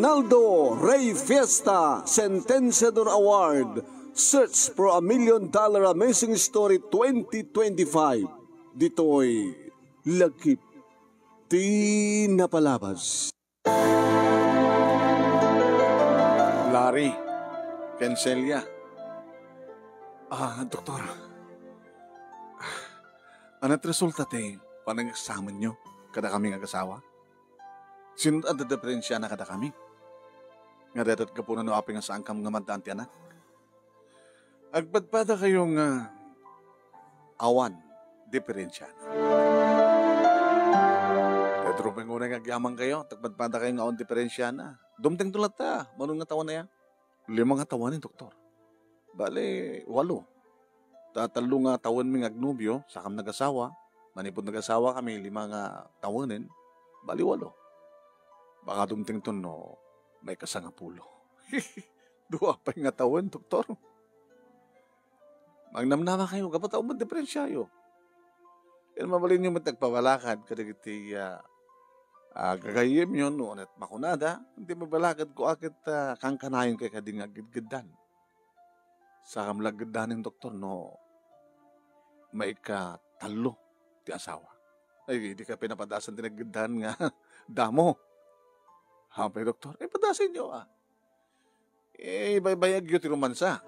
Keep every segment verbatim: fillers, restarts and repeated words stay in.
Naldo Rey Fiesta Sentenciador Award, Search for a Million Dollar Amazing Story twenty twenty-five. Ditoy Lagip ti Napalabas. Larry, ken Celia. Ah, doktor. Ania ti resulta ti panag-eksamenyo kadakami nga agasawa? Sino ti adda diferensiana kadakami? Nga dayta ti gapuna no apay nga saankam nga maaddaan ti anak? Agpadpadakayo nga awan diferensiana. Pedro, pangunay nga agyamankayo, agpadpadakayo nga awan diferensiana. Dumtengto latta, mano nga tawen aya? Lima nga tawen, doktor. Bale, walo. Ta tallo nga tawenmi nga agnobio, sakam nagasawa. Manipud nagasawa kami, lima nga tawenen. Bale, walo. Baka dumtengto no maikasangapulo. Dua pay nga tawen, doktor. Magnamnamakayo, gapu ta awan met diferensiayo. Ken mabalinyo met agpabalakad kadagiti, ah, ah, gagayyemyo no ania't makunada, ti mabalakadko a ket, ah, kankanayon kadi nga aggidgiddan. Sakam la aggiddanen, doktor, no maikatallo ti asawa. Ay, dika pinapadasan ti naggiddan nga damo. Apay, doktor? Ay, padasenyo, ah. Eh, baybayagyo ti romansa.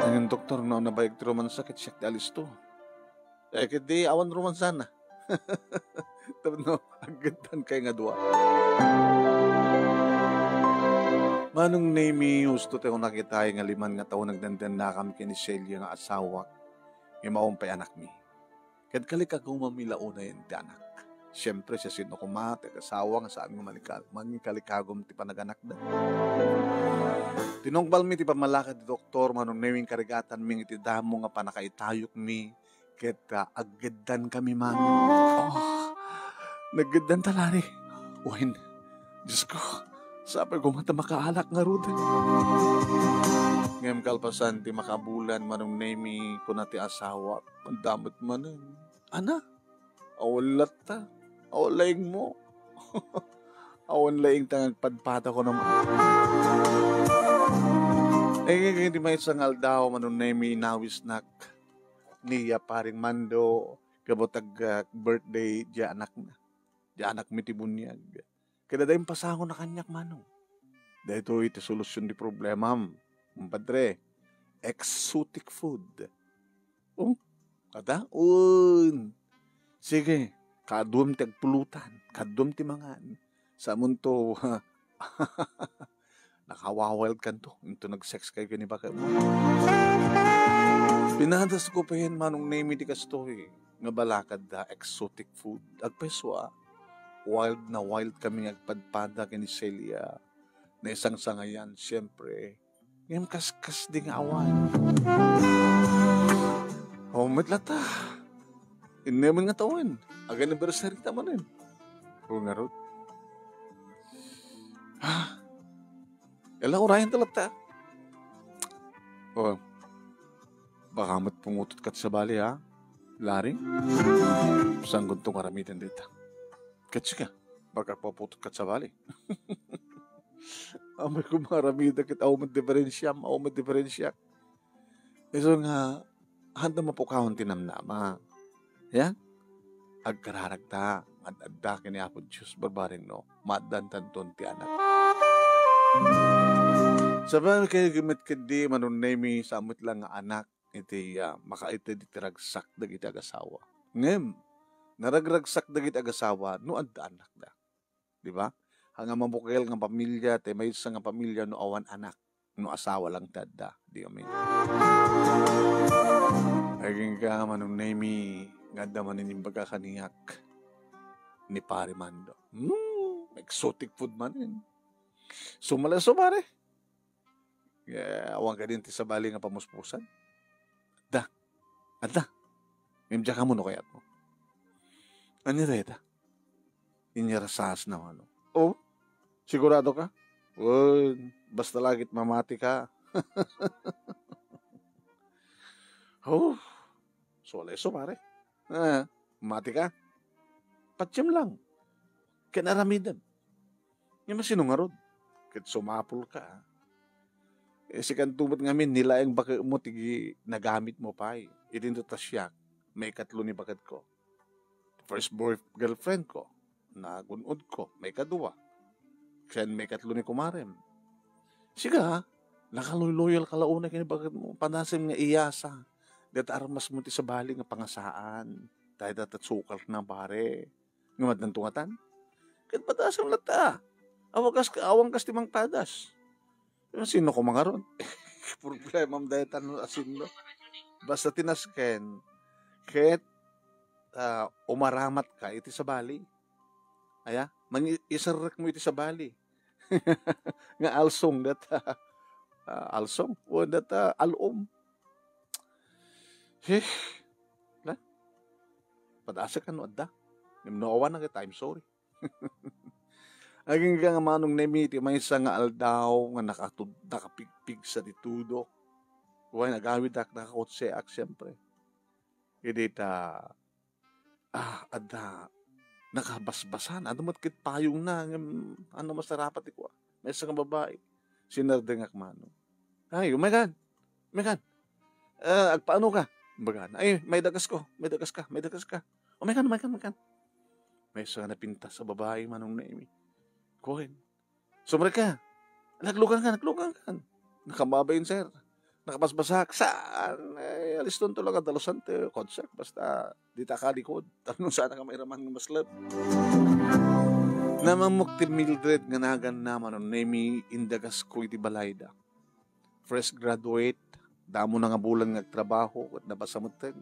Ngem, doktor, no nabayag ti romansa, ket siak ti alisto. Eh, ket di awan romansana. Tapno, aggiddan kay nga dua. Manong Nemi, husto ti nakitayo nga liman nga tawen nagdendennakam ken ni Celia nga asawak, ngem awan pay anakmi. Ket kalikagumami la unayen ti anak. Siempre, siasino koma ti agasawa nga saan nga manikal-, mangikalikagum ti panaganakda? Tinungbalmi ti pammalakad ti doktor, Manong Nemi, karigatanmi iti damo nga pannakaitayokmi, ket, ah, aggiddankami, Manong. Oh, naggiddanta, Larry. Wen, Diosko, sapay koma ta makaalak ngarud. Ngem kalpasan ti makabulan, Manong Nemi, kuna ti asawak, adda met manen. Ana? Awan latta. Awan laingmo. Awan laingta nga agpadpada ko naman. Eh, di maysa nga aldaw, Manong Nemi, inawisnak ni, ah, Paring Mando, gapu ta ag-, ah, birthday di anakna. Di anakmi ti buniag. Ket adda impasango na kaniak, Manong. Daytoy ti solusion ti problemam, kumpadre. Exotic food. Oh, kada? Un. Sige, kaduam ti agpulutan, kaduam ti mangan. Samunto, nakawawild kanto, into nag-sex kayo ken ni baketmo. Pinadasko pay, Manong Nemi, ti kastoy nga balakad da exotic food. Agpayso a, wild na wild kami nga agpadpada ken ni Celia. Naisangsangayan, siempre. Ngem kaskas di nga awan. Oh, met latta. Innemen nga tawen. Ag-anniversary ta manen. O ngarud. Ha? Ela, urayan ta latta. Oh. Baka met pumutot kat sabali, ha? Larry? Saan kunto nga aramiden dita? Ket sika, baka paputot kat sabali. Amay ko maramida ket awan met diferensiam, awan met diferensiak. Isu nga, handa mapukawan ti namnama. Ya? Agkararagta, ad-adda ken ni Apo Dios, barbareng no, maaddantanton ti anak. Sabali kayo gimet ketdi, Manong Nemi, sa met lang nga anak, iti, ah, makaited iti ragsak dagiti agasawa. Ngem, naragragsak dagiti agasawa no adda annakda. Di ba? Haan nga mabukel nga pamilya, ti maysa nga pamilya no awan anak, no asawa lang ti adda. Di amin. Agingga, Manong Nemi, nga adda manen imbaga kaniak ni Pare Mando. Hmm, exotic food manen. Sumala, sumare. Eh, awan kadi ti sabali nga pamuspusan? Adda. Adda. Ngem diak ammo no kayatmo. Ania dayta? Inyarasas na mano. Oh, sigurado ka? Wen, basta lagit mamati ka. Oh, sole so, pare. Ah, mati ka? Patiem lang. Ken aramidem. Ngem sino ngarud? Ket sumapulka, ah. Eh, sikanto met ngamin, ni laeng baketmo ti gi-, nagamit mo pay. Idinto ta siak, maikatlo ni baketko. First boy-, girlfriend ko, nagun-od ko, maikadua. Ken maikatlo ni kumarem. Sika, nakaluy-loyal ka la unay ken ni baketmo. Padasem nga iyasa dayta armas mo ti sabali nga pangasaan. Dayta ta sukarna, pare. Nga maddan tungatan. Ket padasem latta. Awagas ka, awan kas ti mangpadas. Sino ko mangarod? Problemam dayta no asino. Basta ti nasken, ket, ah, umaramatka iti sabali. Aya, mangi-, iserrekmo iti sabali. Nga alsong dayta, ah, alsong? O dayta, ah, alom. Heh, na? Padasek no adda. Ngem no awan na ket, I'm sorry. Agingga nga Manong Nemi ti maysa nga aldaw nga nakatud-, nakapigpigsa ti tudok. Wen, agawidak, nakakotseak, siempre. Idi ta, ah, adda nakabasbasan. Adu met ket payongna, ngem, ano, masarapat ti kua. Maysa nga babai. Sinardengak, Manong. Ay, umaykan. Umaykan. Ah, agpaano ka? Bagan. Ay, may dagas ko. May dagas ka. May dagas ka. Umaykan, umaykan, umaykan. Maysa nga napintas a babai, Manong Nemi. Kuan. Sumrek ka. Naglugan ka, naglugan ka. Nakamabain, sir. Nakabasbasak. Saan? Eh, aliston to lang ang dalusan ti kotse. Basta, di ta kalikod. Tanong sana ka mairaman nga maslep. Namamok ti Mildred nga naganna, Manong Nemi, indagas ko iti balayda. Fresh graduate, damo na nga bulan nga agtrabaho, ket nabasa metten.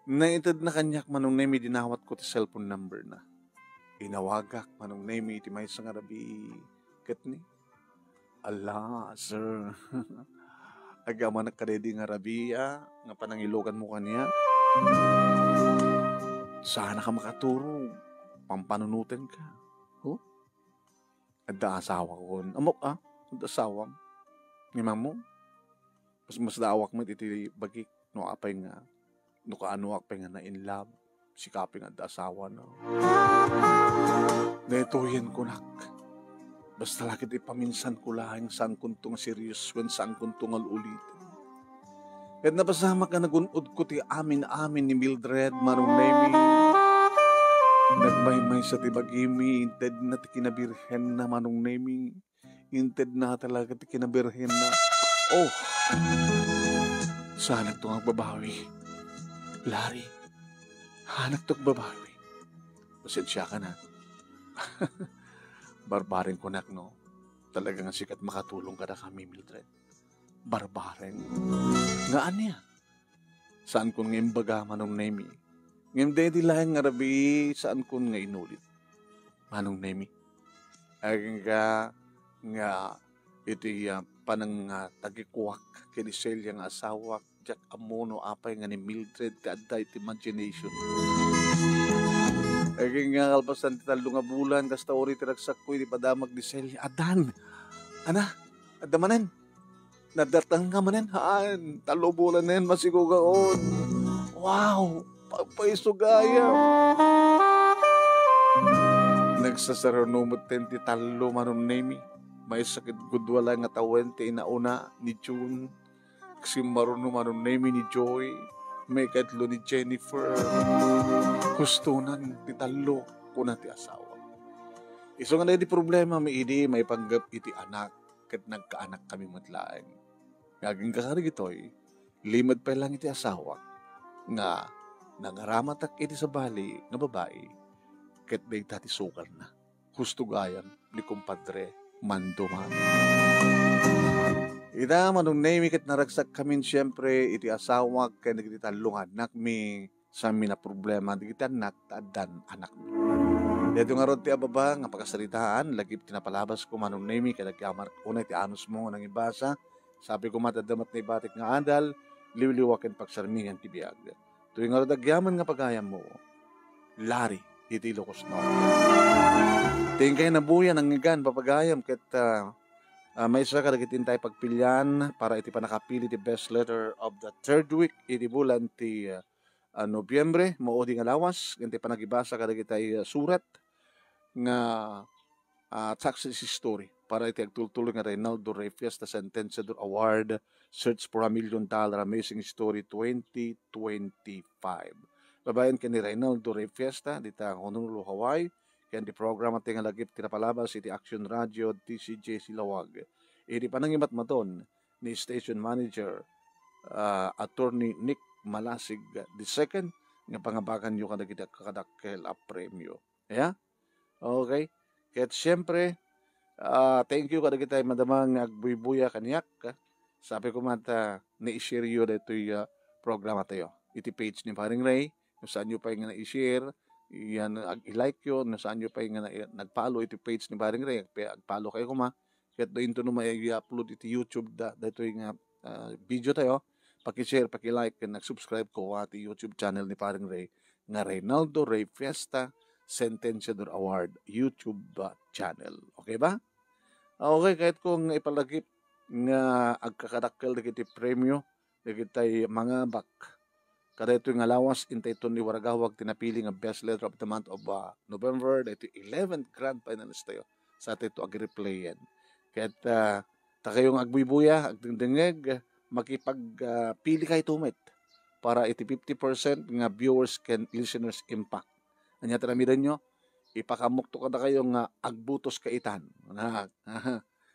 Naitedna kaniak, Manong Nemi, dinawat ko ti cellphone number na. Inawagak, Manong Nemi, iti maysa nga rabii, ket ni, "Ala, sir, agamanak kadaydi nga rabii, a, nga panangiloganmo kaniak. Saanaka makaturog, pampanunotenka." Huh? Adda asawakon. Ammok, a, adda asawam. Ngem ammo, masmasdaawak met iti bagik no apay nga, no kaanoak pay nga na-in love, sika pay nga adda asawana. Daytoyen kunak. Basta la ket ipaminsanko laeng, saankonto nga serious ken saankonto nga ul-uliten. Ket napasamak nga nagun-odko ti amin-amin ni Mildred, Manong Nemi. Nagmaymaysa ti bagimi, intedna ti kinabirhenna, Manong Nemi. Intedna talaga ti kinabirhenna. Oh! Saanakto nga agbabawi. Larry, saanakto agbabawi. Pasensiakan, a. Barbareng kunak, no? Talaga nga sika ti makatulong kadakami, Mildred. Barbareng. Nga ania? Saankon nga imbaga, Manong Nemi. Ngem daydi laeng nga rabii, saankon nga inulit. Manong Nemi. Agingga nga iti, a, panang, a, tagikuak ken ni Celia nga asawak, diak ammo no apay nga ni Mildred ti adda iti imagination. Agingga kalpasan ti tallo nga bulan, kasta uri ti ragsakko iti padamag ni Celia. Addan! Ana, adda manen? Nadatnangka manen? Haan, tallo bulanen, masigogakon. Wow! Pagpayso gayam! Nagsasaruno metten ti tallo, Manong Nemi. Maysa ket gudua laeng nga tawen ti inauna ni June. Simmaruno, Manong Nemi, ni Joy. Maikatlo ni Jennifer. Hustonan ti tallo, kuna ti asawa. Isu nga daydi problema mi idi maipanggep iti anak. Ket nagkaanakkami met laeng. Nga agingga kadagitoy, limed pay laeng iti asawak nga nangaramatak iti sabali nga babai, ket dayta ti sukarna. Husto gayam ni Kumpadre Mando Mano. Ita, Manong Nemi, ket naragsakkamin siempre iti asawak ken dagiti tallo nga annakmi. Saanmi naproblema dagiti annak ta addan anakmi. Daytoy ngarud ti ababa nga pakasaritaan, lagip ti napalabasko, Manong Nemi, ket agyamanak unay ti anusmo nga nangibasa. Sapay koma ta adda met naibatik nga adal, liwliwa ken pagsarmingan ti biag. Toy ngarud agyaman nga pagayammo, Larry, iti Ilocos Norte. Ti inkay nabuya, nangngegan, papagayam, ket, ah, ah, maysa kadagiti intay pagpilian para iti pannakapili ti best letter of the third week iti bulan ti, ah, ah, Nobyembre, maudi nga lawas, ken ti panagibasa kadagiti, ah, surat nga, ah, success story. para iti agtultuloy nga Reynaldo Rey Fiesta Sentenciador Award, Search for a Million Dollar Amazing Story twenty twenty-five. Babaen ken ni Reynaldo Rey Fiesta, dita Honolulu, Hawaii, ken ti programa ti nga lagip ti napalabas iti Action Radio, T C J Silawag. Iti panangimatmaton ni Station Manager, ah, Attorney Nick Malasig the second, nga pangabakanyo kadagiti agkakadakkel a premio. Ya? Okay? Ket siyempre, ah, thank you kadagiti madama nga agbuybuya kaniak. Sabi ko man ta, ni-share yo daytoy, ah, programa tayo. Iti page ni Paring Ray, no saanyo pay nga na-share, yan, ag-, i-like yo, no saanyo pay nga na-, nag-follow iti page ni Paring Ray, agpe-, ag-follow kayo kuma. Ket no intono may i-upload iti YouTube da, daytoy nga, ah, video tayo, paki-share, paki-like, ken nag-subscribe ko iti YouTube channel ni Paring Ray nga Reynaldo Rey Fiesta Sentenciador Award YouTube, ah, channel. Okay ba? Okay, kayat kong ipalagip nga agkakadakkel dagiti premio, dagiti mangabak. Kadaytoy nga lawas, intayton iwaragawag ti napili nga best letter of the month of, ah, November, daytoy eleventh grand finalist tayo. Sa tayo ag-replayan. Ket, ah, ta kayo nga agbuybuya, agdengdengeg, makipag, ah, pili kayo tumit para iti fifty percent nga viewers ken listeners impact. Ania ti ramidenyo? Ipakaamok to kadakayo nga agbutos kaitan. Na,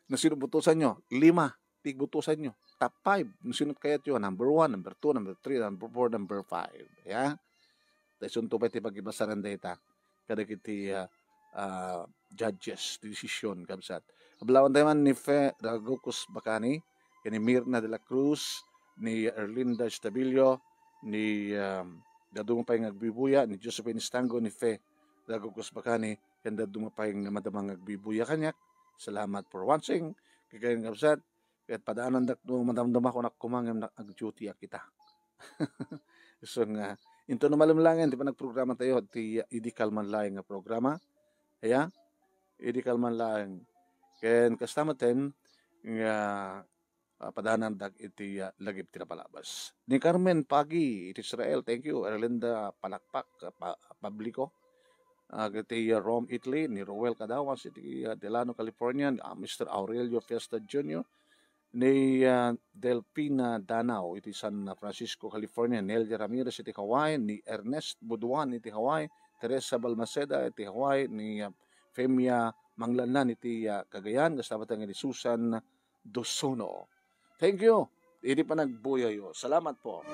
no sino butosanyo? Lima ti butosanyo. Top five. No sino kayatyo? Number one, number two, number three, number four, number five. Ya? Ta isunto pay ti pagibasaran dayta kadagiti, ah, ah, judges ti desisyon, kabsat. Ablawan tayo man ni Fe Ragucos Bacani, ken ni Mirna de la Cruz, ni Erlinda Estabillo, ni, um, dadduma pay nga agbubuya, ni Josephine Estango, ni Fe Ragucos Bacani, ken dadduma pay nga madama nga agbubuya kaniak. Salamat for watching. Kagayan, kabsat, ket padaanandak no madamdama ko nak kumangem nak agduty a kita. So nga, intono malem laeng ti panagprograma tayo, ti, ah, idi kalman laeng nga programa. Aya? Idi kalman laeng. Ken kasta maten nga, ah, padaanandak iti, ah, lagip ti napalabas. Ni Carmen Pagi iti Israel, thank you. Erlinda Palakpak, ah, Pa-, Publico. Ah, iti, ah, Rome, Italy, ni Roel Cadawas iti, ah, Delano, California, ni, ah, Mister Aurelio Fiesta Junior, ni, ah, Delfina Danao iti San Francisco, California, Nelia Ramirez iti Hawaii, ni Ernest Buduan iti Hawaii, Teresa Balmaceda iti Hawaii, ni, ah, Femia Manglanlan iti, ah, Cagayan, kasta met ni Susan Dosono. Thank you. Idi panagbuyayo. Salamat po.